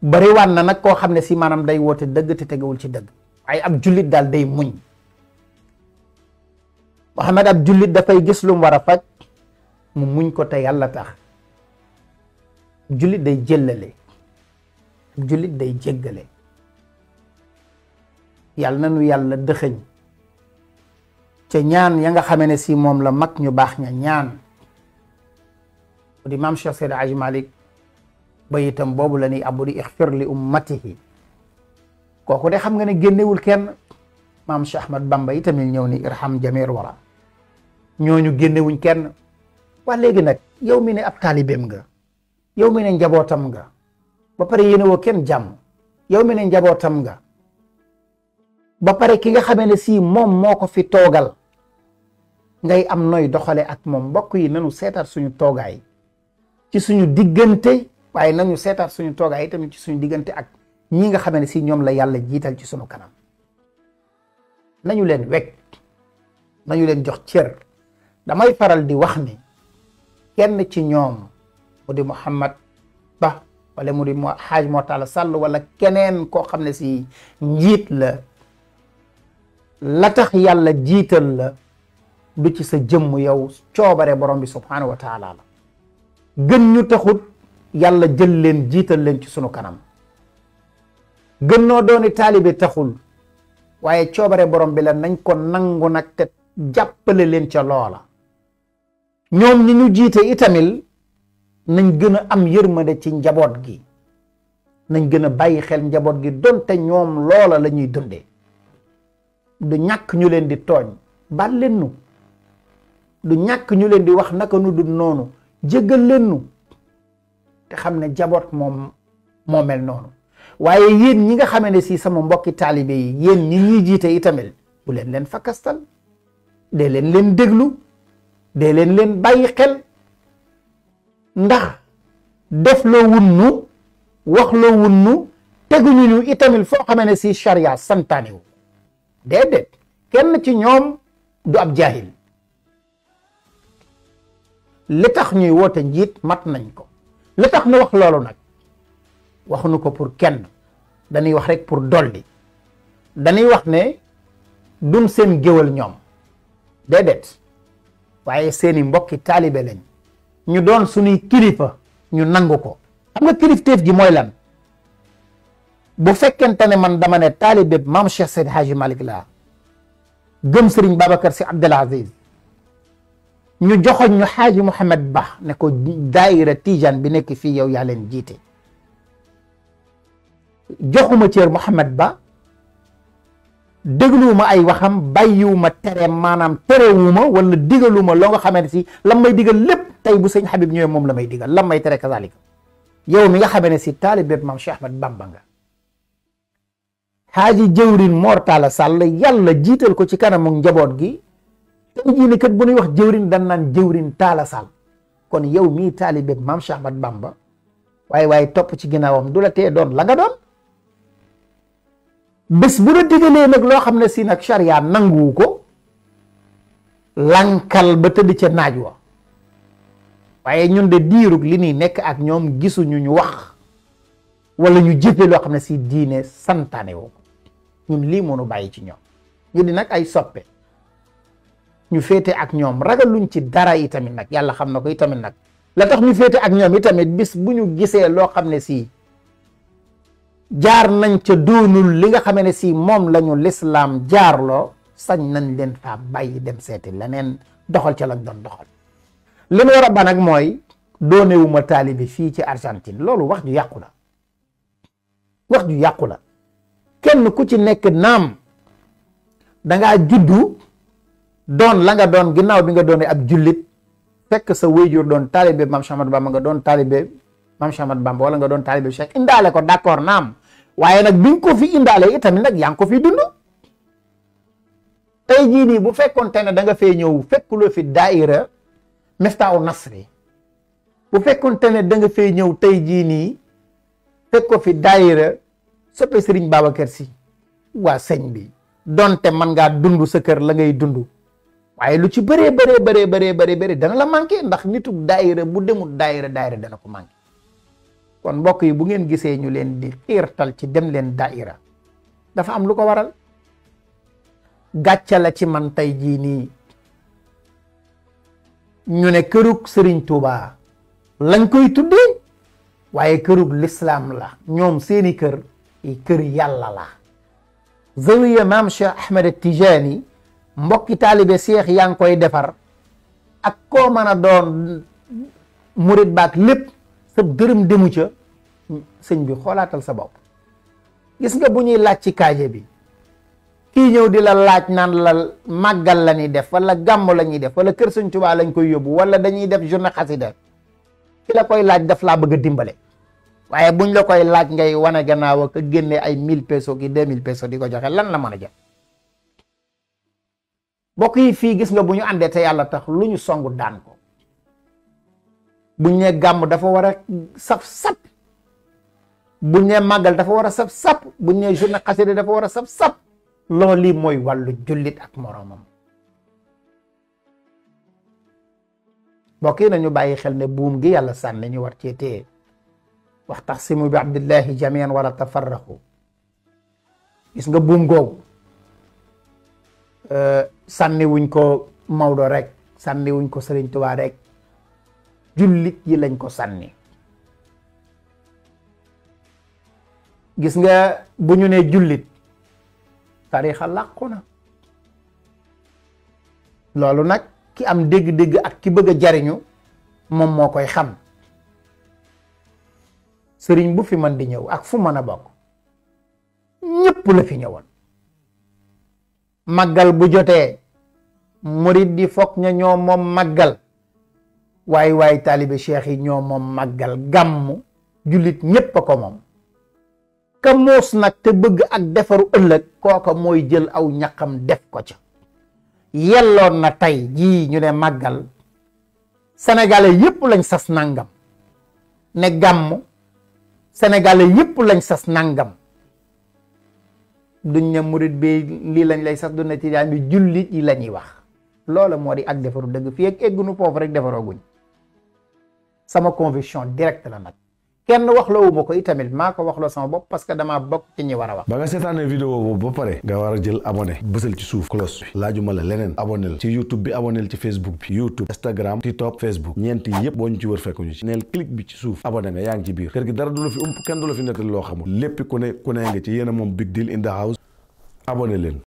bariwaan na nag koo xam ne si maanaam day woote dëgg te tegewul ci dëgg, waaye ab jullit daal day muñ. Muhammad ab jullit dafay gis lu mu war a faj mu muñ ko te yàlla tax. ab jullit day jëllale, ab jullit day jéggale. yàlla na nu yàlla dëxëñ ca ñaan ya nga xamee ne si moom la mag ñu baax ña ñaan. di maam Cheikh Seydi Hadji Malick bayitam boobu la ni abu di ixfir li ummatihi, kooku de xam nga ne génnewul kenn. maam Cheikh Ahmad Bamba itamit ñëw ni irham jamir wara, ñooñu génnewuñ kenn. waa léegi nag yow mi ne ab taalibeem nga, yow mi ne njabootam nga, ba pare yéene woo kenn jàmm, yow mi ne njabootam nga, ba pare ki nga xamee ne si moom moo ko fi toogal ngay am nooy doxale ak moom. mbokk yi nanu seetaat suñu toogaay ci suñu diggante, waaye nañu seetaat suñu toogaay tamit ci suñu diggante ak ñi nga xamee ne si ñoom la yàlla jiital ci suñu kanam. nañu leen wekk, nañu leen jox cër. damay faral di wax ni kenn ci ñoom mu di Mouhamad Ba wala mu di Haaj Mortala Sall wala keneen koo xam ne si njiit la tax yàlla jiital la du ci sa jëmm yow, coobare borom bi subhanahu wa taala la. gën ñu taxut yàlla jël leen jiital leen ci sunu kanam. gën noo dooni taalibe taxul, waaye coobare borom bi la. nañ ko nangu nag te jàppale leen ca loola. ñoom ñi ñu jiite itamil nañ gën a am yërmande ci njaboot gi, nañ gën a bàyyi xel njaboot gi donte ñoom loola la ñuy dundee. du ñàkk ñu leen di tooñ, baal leen nu. du ñàkk ñu leen di wax naka nu du noonu, jéggal leen nu. te xam ne njaboot moom moo mel noonu. waaye yéen ñi nga xamee ne si sama mbokki taalibe yi, yéen ñi ñuy jiite itamil bu leen fakastal, dee leen déglu, dee leen bàyyi xel. ndax def loo wunnu, wax loo wunnu, teguñu ñu itamil foo xamee ne si charia santaane wu. déedéet, kenn ci ñoom du ab jaahil. li tax ñuy woote njiit mat nañ ko. li tax nu wax loolu nag waxuñu ko pour kenn, dañuy wax rek pour dolli. dañuy wax ne duñ seen géwal ñoom, déedéet, waaye seeni mbokki taalibe lañ. ñu doon suñuy kilifa, ñu nangu ko. xam nga kilifteef gi mooy lan? bu fekkente ne man dama ne taalibe maam Cheikh Seydi Hadji Malick laa, gëm Serigne Babacar Sy Abdel Aziz, ñu joxoñ ñu Xaaji Mouhamed Ba ne ko daayira Tijaan bi nekk fii yow yaa leen jiite. joxuma cër Mouhamed Ba, dégluwuma ay waxam, bàyyiwuma tere, maanaam terewuma wala digaluma loo nga xamante si lam may digal lépp tey bu sëñ Habib ñëwee moom la may digal, lam may tere kazalika. yow mi nga xamee ne si taalibe maam Cheikh Ahmad Bamba nga. Xaaji jëwrin Mortala Sall yàlla jiital ko ci kanamu njaboot gi. tey jii ne kat bu ñuy wax jëwrin dan naan jëwrin Talla Sall. kon yow mii taalibe maam Cheikh Ahmad Bamba waaye topp ci ginnaawam du la tee doon la nga doon. bés bu la digalee nag loo xam ne si nag charia nanguwu ko, lankal ba tëdd ca naaj wa. waaye ñun de diirug li ñuy nekk ak ñoom gisuñu ñu wax wala ñu jëfe loo xam ne si diine santaane woo ko. ñun lii moo nu bàyyi ci ñoom. ñu di nag ay soppe, ñu féete ak ñoom ragaluñ ci dara itamit nag, yàlla xam na ko itamit nag. la tax ñu féete ak ñoom itamit bis bu ñu gisee loo xam ne si jaar nañ ca doonul li nga xamee ne si moom lañu lislaam jaarloo, sañ nañ leen faa bàyyi dem seeti leneen, doxal ca lañ doon doxal. li nu war a ba nag mooy doonewuma taalibi fii ci Argentine. loolu wax ju yàqu la, wax ju yàqu la. kenn ku ci nekk naam dangaa juddu doon la nga doon ginnaaw bi nga doonee ab jullit, fekk sa wéyjur doon taalibe maam Cheikh Ahmad Bamba, nga doon taalibe maam Cheikh Ahmad Bamba wala nga doon taalibe Cheikh, indaale ko d'accord naam, waaye nag bi nga ko fi indaale itamit nag yaa ngi ko fi dund. tey jii nii bu fekkoonte ne da nga fee ñëw fekkuloo fi daaira Miftahul Nasri, bu fekkoonte ne da nga fee ñëw tey jii nii fekk ko fi daaira soppe Serigne Babacar Sy, waa sëñ bi donte man ngaa dund sa kër la ngay dund, waaye lu ci bëree bëri dana la manqué, ndax nitu daayira bu demul daayira dana ko manqué. kon mbokk yi bu ngeen gisee ñu leen di xiirtal ci dem leen daayira dafa am lu ko waral. gàcce la ci man tey jii nii ñu ne kërug Serigne Touba lañ koy tuddee waaye kërug lislaam la ñoom seeni kër yàlla la. zawiya maam Cheikh Ahmed Tijani mbokki taalibe Cheikh yaa ngi koy defar ak koo mën a doon murit baak lépp sa dërëm demu ca sëñ bi xoolaatal sa bopp. gis nga bu ñuy laaj ci kaaje bi kii ñëw di la laaj naan la màggal la ñuy def wala gàmmu la ñuy def wala kër sëñ Tuubaa lañ koy yóbbu wala dañuy def journée xasida ki la koy laaj daf laa bëgg a dimbale waaye buñ la koy laaj ngay wane gannaaw ak génne ay 1000 pesos ki 2000 pesos di ko joxe lan la mën a jël. mbokk yi fii gis nga bu ñu àndee te yàlla tax lu ñu songu daan ko. buñ ne gàmm dafa war a saf sap buñ ne màggal dafa war a saf sap buñ ne journée xasida dafa war a saf sap loolu lii mooy wàllu jullit ak moroomam. mbokk yi nañu bàyyi xel ne buum gi yàlla sànni ñu war cee téye waxtasimu bi abdillahi jamian wala tafarraqu. gis nga buum googu sànni wuñ ko Maodo rek sànni wuñ ko Serigne Touba rek jullit yi lañ ko sànni. gis nga bu ñu ne jullit tariixa làqu na. loolu nag ki am dégg-dégg ak ki bëgg a jariñu moom moo koy xam. sëriñ bu fi mën di ñëw ak fu mën a bokk ñépp la fi ñëwoon. màggal bu jotee murit di foog ña ñoo moom màggal waaye taalibe cheikh yi ñoo moom màggal gàmmu jullit ñépp a ko moom. ka moos nag te bëgg ak defaru ëllëg kooka mooy jël aw ñaqam def ko ca. yelloon na tey jii ñu ne màggal sénégalais yépp lañ sas nangam ne gàmm sénégalais yépp lañ sas nangam duñ ne murit bi lii lañ lay sas du ne tijaan bi jullit yi la ñuy wax. loola moo di ak defaru dëgg fii ak eggunu foofu rek defaroo guñ. sama conviction directe la nag kenn waxloowu ma ko itamit maa ko waxloo sama bopp parce que damaa bokk ci ñi war a wax. ba nga seetaanee vidéo boobu ba pare nga war a jël abonné bësal ci suuf cloche bi laajuma la leneen abonné ci YouTube bi abonné ci Facebook bi YouTube Instagram TikTok Facebook ñeenti yëpp boo ñu ci wër fekkuñu ci neel clic bi ci suuf abonné nga yaa ngi ci biir kër gi dara du la fi kenn du la fi nettali loo xamul lépp ku ne nga ci yéen a moom big deal in the house abonné leen.